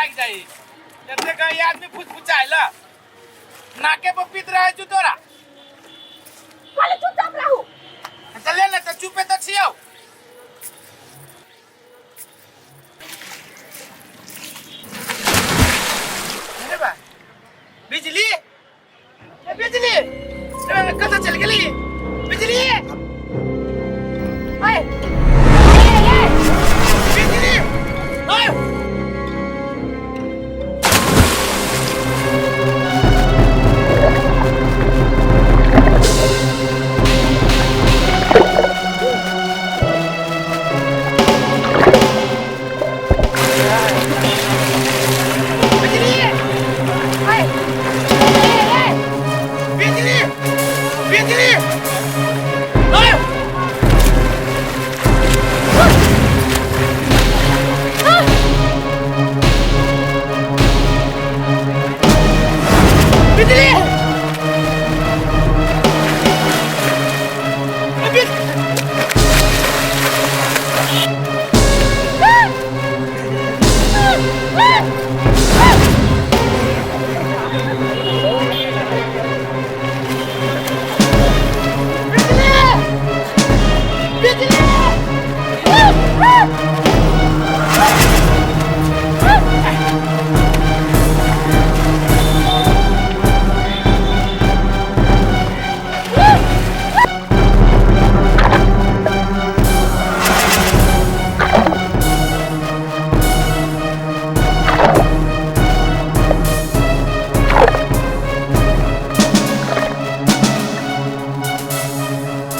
लागि जाइ। एते कहीं आदमी फुसफुसाइल नाके पर पीत रहे छु तोरा। कहले चुपचाप रहू। तऽ ले ने, तऽ चुपे तऽ छियौ। अरे बा, बिजली, ए बिजली, ए, कतऽ चलि गेली बिजली? ओए, ए, ए, बिजली, ओए! बिजली, ओए, ए, ए। बिजली, बिजली, ओए! बिजली, ए, बिजली! बिजली!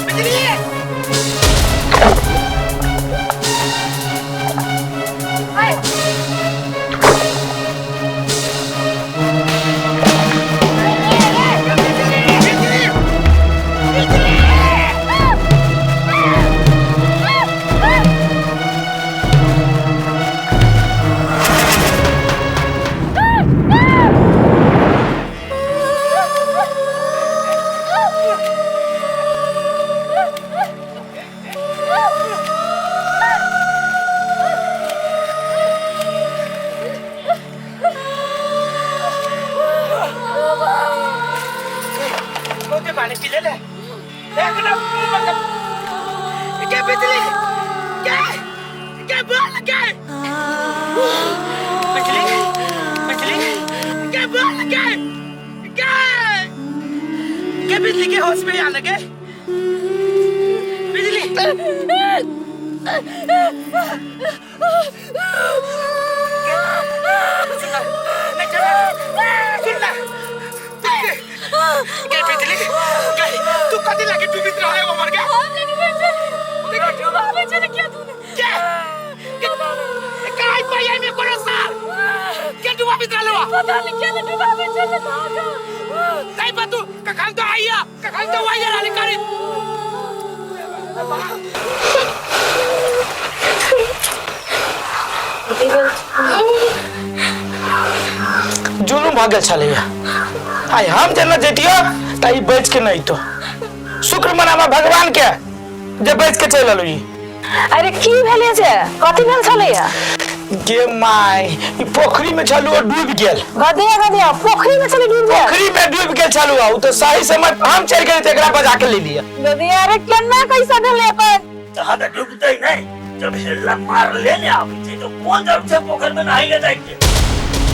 बिजली! बहुते पानी पी ले ले। एकदम मतलब के बिजली, के के बोल, के बिजली, बिजली, के बोल, के के के बिजली के होश में आ लगे बिजली। सुन ना, नहीं चल, सुन ना, के बिजली, के तू कथी लागी डूबित रहे हो मर गया? के के काई पाई में कोनो सार के डूबाबित रहलो? पता नहीं क्या डुबावे चले भागा। नहीं बतू, कखन तो आइया, कखन तो आइया रहली करी। जुलुम भऽ गेल छलैया। आइ हम जेना जैतियो तऽ ई बचि के नहि तो शुक्र मनावा भगवान के जे बचि के चलि एलहुँ ई। अरे, की भेलै जे? कथी भेल छलैया? गे माय, ई पोखरी में छलू और डूबि गेल। गधिया, गधिया, पोखरी में छलै डूब गेल? पोखरी में डूबि गेल छलू। ओ तऽ सही समय पर हम चलि गेली तऽ एकरा बजा के ले लिया। गधिया, अरे केना कैसा भेलै अपन? तहाँ तऽ डूबतै नहि, जब हेलला मारले ने आबै छै तऽ कोन जरूर छै पोखरि मे नहाय ले जाइ के?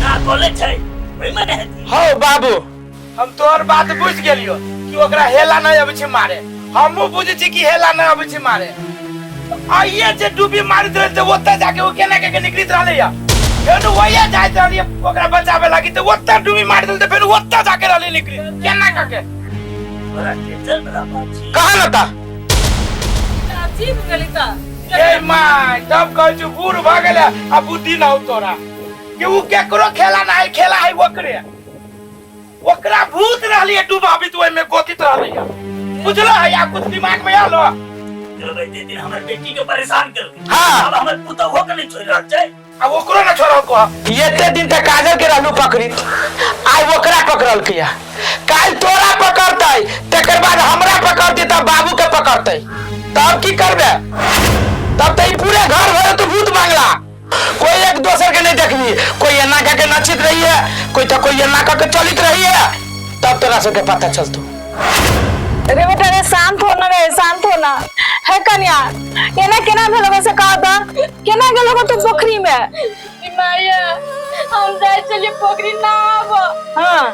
ना कॉलेज छै, ओहिमे ने हेतै। हौ बाबू, हम तोहर बात बुझि गेलियो कि ओकरा हेला नहि अबै छै मारे। हमहूँ बुझै छी कि हेला नहि अबै छै मारे। आइए जे डूबी मारैत रहै तऽ ओतऽ जाके ओ केना के निकलैत रहलैया। फेर वही जाइत रहलियै ओकरा बचाबे लागी तऽ ओतऽ डूबी मारि देल, तऽ फेर ओतऽ जाके रहलै निकली केना के। बड़ा टेंशन वाला बात छै। कहाँ लता? अजीब गेली तऽ। ए my, तब कहै छी बूढ़ भऽ गेलै आ बुद्धि न हो तोरा कि उ केकरो खेला ना है, खेला है ओकरे। ओकरा भूत रहलियै डुबाबित, ओहिमे गोतित रहलैया, बुझलो है? या कुछ दिमाग में आलो? जब एते दिन हमर बेटी के परेशान केलकै, हाँ। आब हमर पुतोहो के नहि छोड़ि रहल छै। अब ओकरो न छोड़ल को। एते दिन तक काजल के रहलू पकड़ी, आइ ओकरा पकड़लकै। काल्हि तोरा पकड़तै, तकर बाद हमरा पकड़तै, तब बाबू के पकड़तै, तब की करबे? तब तऽ ई पूरे घर भरे तू भूत बंगला। कोई एक दोसर के नहीं देखबी, कोई एना कह के नचित रही है, कोई तो कोई एना कह के चलित रही है, तब तोरा सबके पता चलतो। रे बेटा रे, शांत हो ना रे, शांत हो ना। हे कन्या, एना केना भेलो से कह त, केना गेलो तू पोखरी में? माया, हम जाय छलिए पोखरी नहाब। हाँ।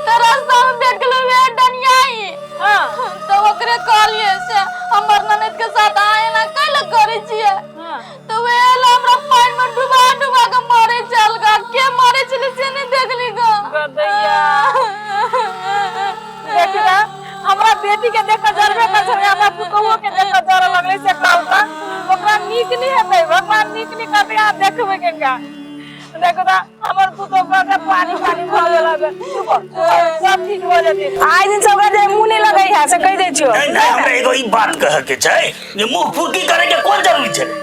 त रास्ता में देखलो वे डनियाई। हाँ। तो ओकरे कहलिए से हमर ननद के साथ आए ना कैला करे छिए। हाँ। तो वे एला हमरा पानी में डुबा डुबा के मारे चल गा, के मारे छले से नहीं देखली गा। गदैया। देखी ना, हमरा बेटी के देख के जरबे कर छलै, हमरा पुतोहुओ के देख के जरऽ लगलै से कहू त ओकरा नीक नहीं हेतै, भगवान नीक नहीं करतै, अहाँ देखबै केनका। देखो त हमर पुतोहु के पानी पानी भऽ गेल हबे। सब ठीक भऽ जेतै। आइ दिन से ओकरा जे मुँह नहीं लगै है से कहि दै छियौ। नहीं नहीं, हमरा एगो ई बात कहे के छै जे मुंह फुर्की करे के कोन जरूरी छलै?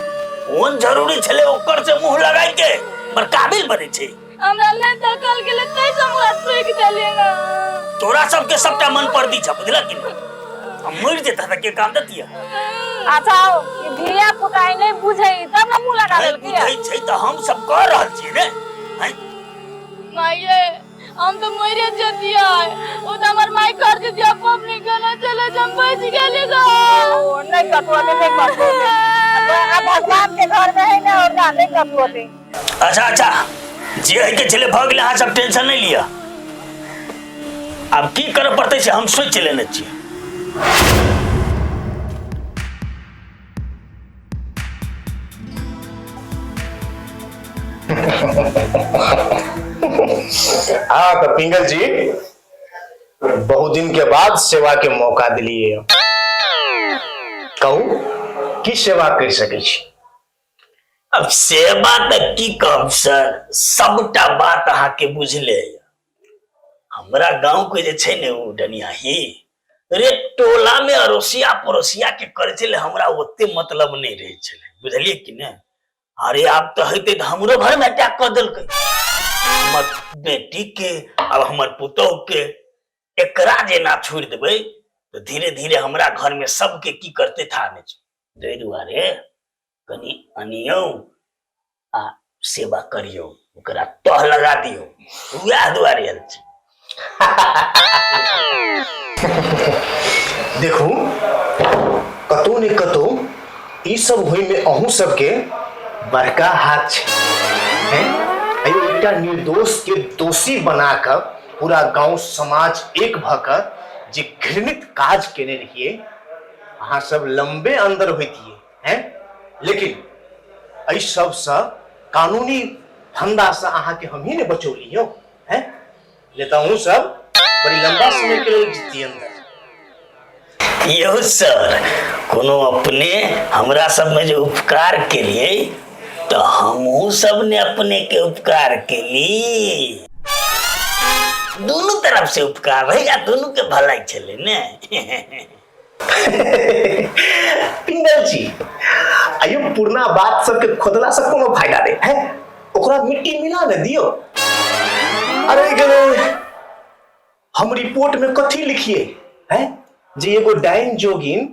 कोन जरूरी छलै ओकर से मुंह लगाई के? बड़ काबिल बनै छै। हमरा नहि देखल गेलै तै से हमरा टोकि देलियै ना। तोरा सबके सबटा मन पर दी छ, बुझलक कि नहीं? हम मरि जेता तऽ के काम देतियै? अच्छा, ई धिया पुता ई नहि बुझै तब ने मुँह लगा नहीं देलकै। बुझै छै तऽ हम सब कह रहल छियै ने। हैं? माये, हम तो मरे जतियै, ओ तऽ हमर माय कर जतियै पबनी केना चले, हम बचि गेली गा। ओ नहीं कटुअते, नहीं कटुअते। आ भगवान के घर में है ना, और ना नहीं कटुअते। अच्छा अच्छा, जे है के छलै भऽ गेलै, अहाँ सब टेंशन नहि लिअ। आब की करऽ पड़तै से हम सोचि लेने छियै। हाँ तो पिंगल जी, बहुत दिन के बाद सेवा के मौका दिलिए, कहू की सेवा कर सकै छी? अब सेवा तऽ की कहब सर, सबटा बात अहाँके बुझले यऽ। हमरा गाँव के जे छै ने ओ डनियाही रे, टोला में अड़ोसिया पड़ोसिया के करै छलै, हमरा ओते मतलब नहि रहै छलै, बुझलियै कि ने? अरे आब तऽ हेतै तऽ हमरो घर में अटैक कऽ देलकै, हमर बेटी के अब हमर पुतोह के। एकरा जेना छोड़ि देबै तऽ धीरे धीरे हमरा घर में सबके की करतै था नहि छै। ताहि दुआरे कनि अनियौ आ सेवा करियौ, ओकरा तह लगा दियौ, वएह दुआरे आयल छी। देखू, कतौ ने कतौ ई सब होय में अहूँ सबके बड़का हाथ छै। हैं? अयो एकटा निर्दोष के दोषी बना कऽ पूरा गांव समाज एक भऽ कऽ जे घृणित काज केने रहिए, अहाँ सब लंबे अंदर होइतिए हैं, लेकिन एहि सबसँ कानूनी फंदासँ अहाँके हमही ने बचौली यौ। हैं, नहीं तो अहूँ सब बड़ी लंबा समय के लेल जीती अंदर। यौ सर, कोनो अपने हमरा सब में जे उपकार केलिए तो हमहू सब ने अपने के उपकार केली, दोनों तरफ से उपकार रहे आ दोनों के भलाई छले ने। पिंगल जी, आयो पुरना बात सबके खोदला से कोनो फायदा नहीं है, ओकरा मिट्टी मिला ने दियो। अरे गले, हम रिपोर्ट में कथी लिखिए हैं जे एगो डाइन जोगिन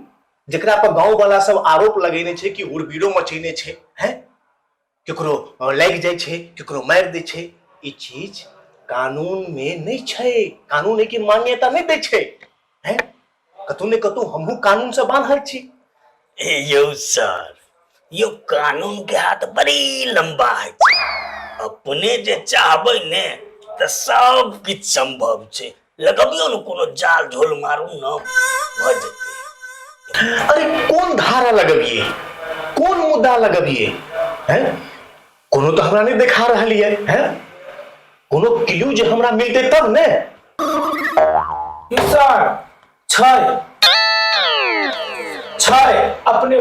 जेकरा पर गांव वाला सब आरोप लगेने छै कि हुड़बीरो मचेने छै, हैं, केकरो लागि जाइ छै, केकरो मारि दै छै, ई चीज कानून में नहीं छै, कानून एहिके मान्यता नहीं दै छै। हैं, कतौ ने कतौ हमहूँ कानून से बान्हल छी। ए यौ सर, यौ कानून के हाथ बड़ी लंबा है छै, अपने जे चाहबै ने तऽ सब किछु संभव छै। लगबियौ ने कोनो जाल झोल मारू न, भऽ जेतै। अरे कोन धारा लगबिए, कोन मुद्दा लगबिए, हैं? कोनो तऽ हमरा नहीं देखा रहल ये, हैं? कोनो क्लू जे हमरा मिलते तब ने। सर, छै छै अपने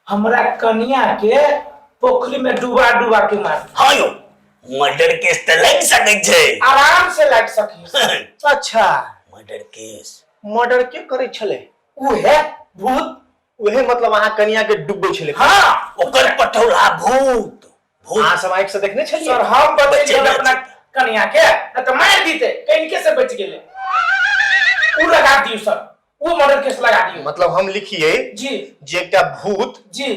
हमरा कनिया के पोखरी में डुबा डुबा के मार। हाँ यौ, मर्डर केस तऽ लागि सकै छै। आराम से लागि सकै। अच्छा, मर्डर केस। मर्डर के करै छलै? उहे भूत। उहे मतलब अहाँ कनिया के डुबबै छलै? हाँ। ओकर पठौला भूत। भूत। अहाँ सब आँखि से देखने छलियै? सर, हम बचेलियै बचेने अपना छी। कनिया के, न तऽ मारि दिते, कनिके से बचि गेलै। उ लगा दियौ सर, उ मर्डर केस लगा दियौ। मतलब हम लिखिए जी जे एकटा भूत जी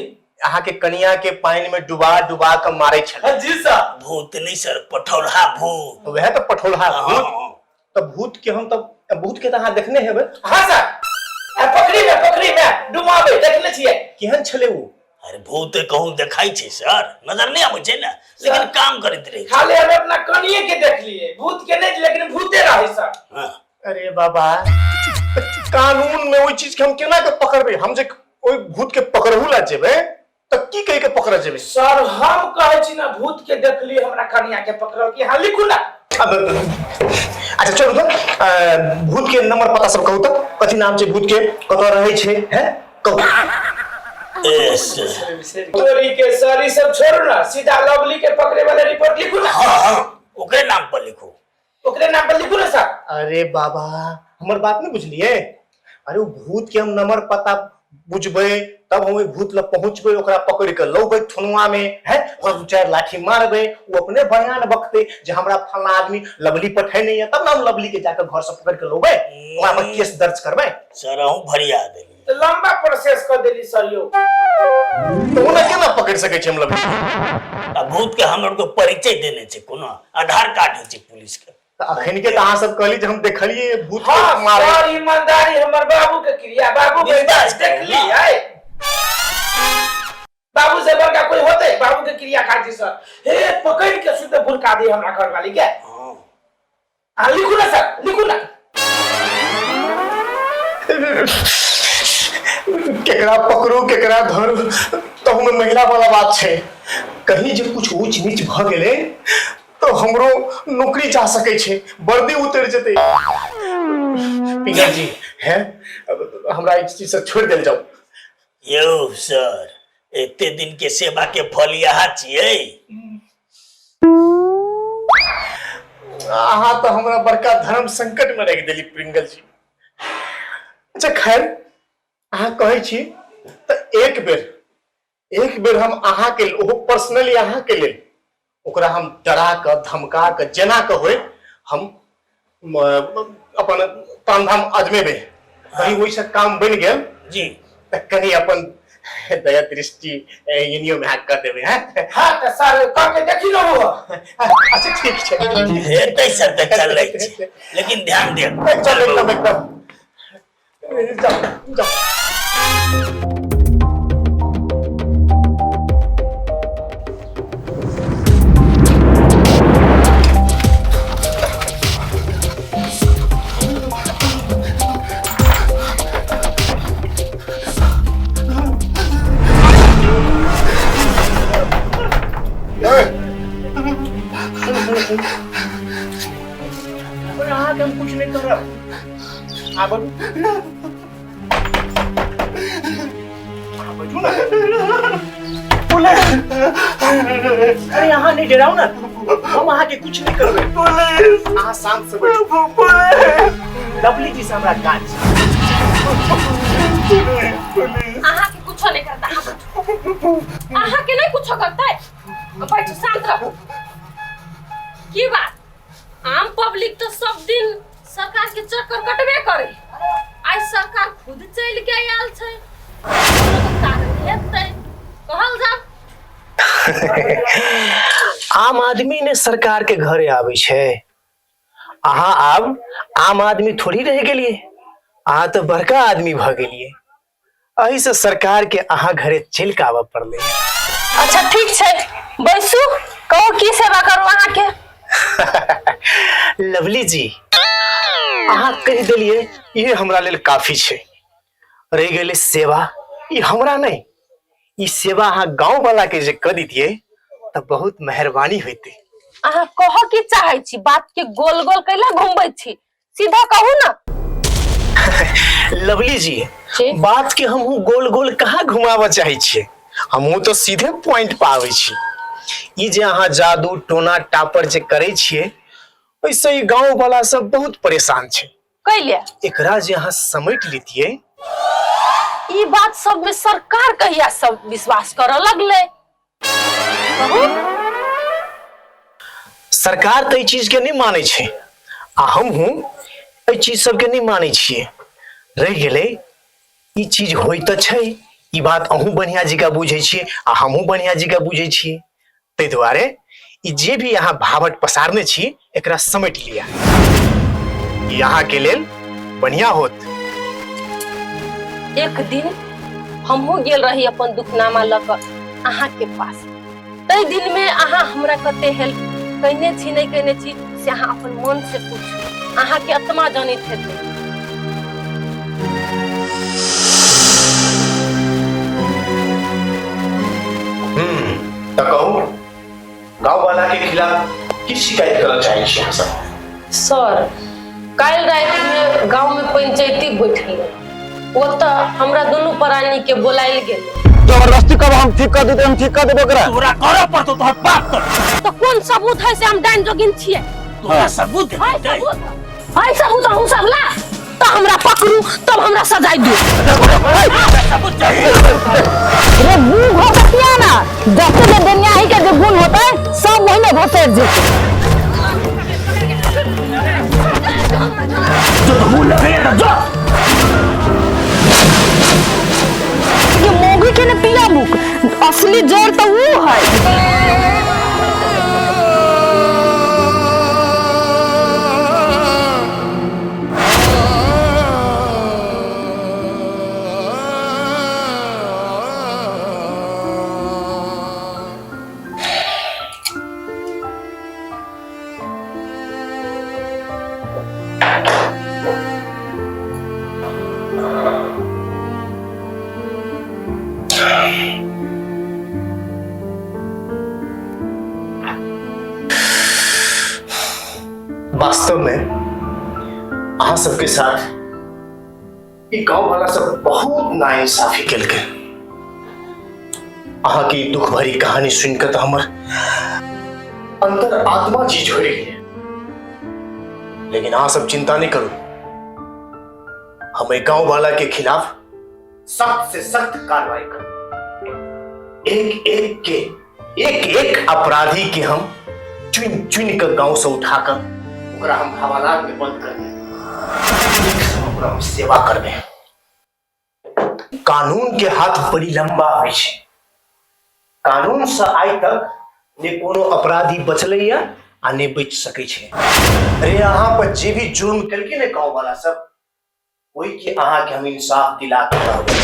अहाँके कनिया के पानि में डुबा डुबा के मारे छलै। जी सर। भूत नहीं सर, पठौलहा भूत। वएह तऽ पठौलहा भूत। हाँ। तऽ भूत के हम तऽ भूत के तऽ अहाँ देखने हेबै। हाँ सर, आ पोखरी में डुबाबै देखने छियै। केहन छलै ओ? अरे भूत कहूँ देखाई छै सर, नजर नहीं आबै छै ने, लेकिन काम करैत रहै छै। खाली हम अपना कनिए के देखलिए, भूत के नहीं, लेकिन भूते रहे सर। हाँ। अरे बाबा, कानून में ओहि चीज के हम केना के पकड़बै? हम जे ओहि भूत के पकड़हु ला जेबै तऽ की कहि के पकड़ जेबै? सर हम कहै छी ना भूत के देखलिए, हमरा कनिया के पकड़ल कि हाँ लिखू ना। अब अच्छा चलू तऽ भूत के नंबर पता सब कहू तऽ, कथी नाम छै भूत के, कतऽ रहै छै, हैं कहू। ए सर। चोरी के सर ई सब छोड़ू ना, सीधा लवली के पकड़े वाला रिपोर्ट लिखू ना। हाँ हाँ, ओकरे नाम पर लिखू। ओकरे नाम पर लिखू ना सर। अरे बाबा हमर बात नहीं बुझलिए? अरे ओ भूत के हम नंबर पता बुझबै तब हम ओहि भूत लग पहुंचबै, ओकरा पकड़ के लौबै थुनुआ में, हैं ओकरा दू चारि लाठी मारबै, ओ अपने बयान बकतै जे हमरा फलाना आदमी लवली पठेने यऽ, तब ना हम लवली के जाके घर से पकड़ के लौबै, ओकरा पर केस दर्ज करबै। सर अहूँ भरिया देलियै। तऽ लंबा प्रोसेस कऽ देली सर यौ। तऽ ओना केना पकड़ि सकै छी हम लवली? आ भूत के हमर को परिचय देने छै, कोनो आधार कार्ड होइ छै पुलिस के। तऽ अखन के तऽ अहाँ सब कहली जे हम देखलियै भूत के हाँ, मारे। सर ईमानदारी हमर बाबू के क्रिया, बाबू के विश्वास करू देखली ना। है। बाबू से बड़का कोई होते, बाबू के क्रिया खाती सर। हे पकड़ के शुद्ध भुलका दे हमरा घर वाली के। हाँ। आ लिखू ना सर, लिखू ना। केकरा पकड़ू केकरा धरू, तहु में महिला वाला बात छै, कहीं जे कुछ ऊंच नीच भ गेलै तो हमरो नौकरी जा सकै छै, वर्दी उतर जेतै। पिंगल जी हैं हमरा ई चीज से छोड़ देल जाओ। यौ सर, एते दिन के सेवा के फल यहाँ छियै। अहाँ तऽ हमरा बड़का धर्म संकट में राखि देली प्रिंगल जी। अच्छा खैर अहाँ कहै छी तऽ एक बेर हम अहाँ के, ओहो पर्सनली अहाँ के लेल ओकरा हम डरा कऽ धमका कऽ जेना कऽ होय हम अपन काम धाम अजमेबै, कहीं ओहिसँ काम बनि गेल जी तऽ कनि अपन दया दृष्टि एनियो में कऽ देबै। हैं हाँ तऽ सर कऽ के देखी लो। अच्छा ठीक छै, हेतै सर तऽ चलै छै, लेकिन ध्यान देब। एकदम एकदम एकदम, जाओ जाओ। अहाँके हम कुछ नहीं करब, आ बैठू, बैठू ना। अरे अहाँ नहीं डराउ ना, हम अहाँके कुछ नहीं करबै, अहाँ शांत से बैठू। लवली जी से हमरा काज छै। अहाँ के कुछो नहीं करता, अहाँ बैठू। अहाँ के नहीं कुछो करता है, बैठू शांत रहू। की बात, आम पब्लिक तो सब दिन सरकार के चक्कर कटबे करे, आइ सरकार खुद चलि के आयल छै, कोनो तऽ कारण हेतै, कहल जाउ। आम आदमी ने सरकार के घरे आबै छै, अहाँ आब आम आदमी थोड़ी रहि गेलियै, अहाँ तऽ बड़का आदमी भऽ गेलियै, एहि से सरकार के अहाँ घरे चलि के आबऽ पड़लै। अच्छा ठीक छै, बैसू, कहू की सेवा करू अहाँके? लवली जी अहाँ कहि देलियै, इहे हमरा लेल काफी छै। रहि गेलै सेवा, ई हमरा नहि, ई सेवा अहाँ गाँव वाला के जे कऽ दितियै तऽ बहुत मेहरबानी होइतै। अहाँ कहऽ की चाहै छी? बात के गोल गोल कैला घुमबै छी, सीधा कहू ना। लवली जी जी। बात के हमहूँ गोल गोल कहाँ घुमाबऽ चाहै छियै, हमहूँ तऽ सीधे पॉइंट पर आबै छी। ई जे अहाँ जादू टोना टापर जे करै छियै, ओहिसँ ई गाँव वाला सब बहुत परेशान छै। कैले एकरा जे अहाँ समेट लितियै। ई बात सब में सरकार कहिया सब विश्वास करऽ लगलै? कहू। सरकार तऽ एहि चीज के नहि मानै छै आ हमहूँ एहि चीज सबके नहि मानै छियै। रहि गेलै ई चीज होइ तऽ छै, ई बात अहूँ बढ़िया जकाँ बुझै छियै आ हमहूँ बढ़िया जकाँ बुझै छियै। ताहि दुआरे ई जे भी अहाँ भावट पसारने छी एकरा समेट लिया, ई अहाँके लेल बढ़िया होत। एक दिन हमहूँ गेल रही अपन दुखनामा लऽ कऽ अहाँके पास, ताहि दिन में अहाँ हमरा कते हेल्प कयने छी नहि कयने छी से अहाँ अपन मन से पूछू, अहाँके आत्मा जनैत हेतै। तऽ कहू गाँव वाला के खिलाफ की शिकायत करऽ चाहै छी अहाँ सब? सर, काल्हि राति में गाँव में पंचायती बैठल, ओतऽ हमरा दुनू प्राणी के बोलायल गेल। जबरदस्ती कब हम ठीक कर देते, हम ठीक कर देबो ओकरा। तोरा करऽ पड़तौ, तोहर बाप कर। तऽ कोन सबूत है से हम डाइन जोगिन छियै? तोरा सबूत है सबूत, है सबूत अहूँ सब ला तऽ हमरा पकड़ू तब हमरा सजाय दियौ। सबूत चाहिए। रे मुंह हो सकिया ना, जते जे दुनिया ही के जे गुण होता है सब वही में घुसेर जेते। जो तो मुंह लगे तो जो ये मोगी के ने पिया बुक असली जोर तो वो है। वास्तव में अहाँ सबके साथ ई गांव वाला सब बहुत नाइंसाफी केलकै। अहाँ के ई दुख भरी कहानी सुनि कऽ तऽ हमर अंतर आत्मा जी झोरि गेल। लेकिन अहाँ सब चिंता नहीं करू, हम एहि गांव वाला के खिलाफ सख्त से सख्त कार्रवाई करू। एक एक के एक एक अपराधी के हम चुन चुन के गांव से उठा कर ओकरा हम हवालात में बंद कर देब, ओकरा हम सेवा करबे। कानून के हाथ बड़ी लंबा होइ छै, कानून से आइ तक ने कोनो अपराधी बचलैया आ ने बचि सकै छै। अरे अहाँ पर जे भी जुर्म केलकै ने गांव वाला सब, ओहि के अहाँ के हम इंसाफ दिला के रहबै।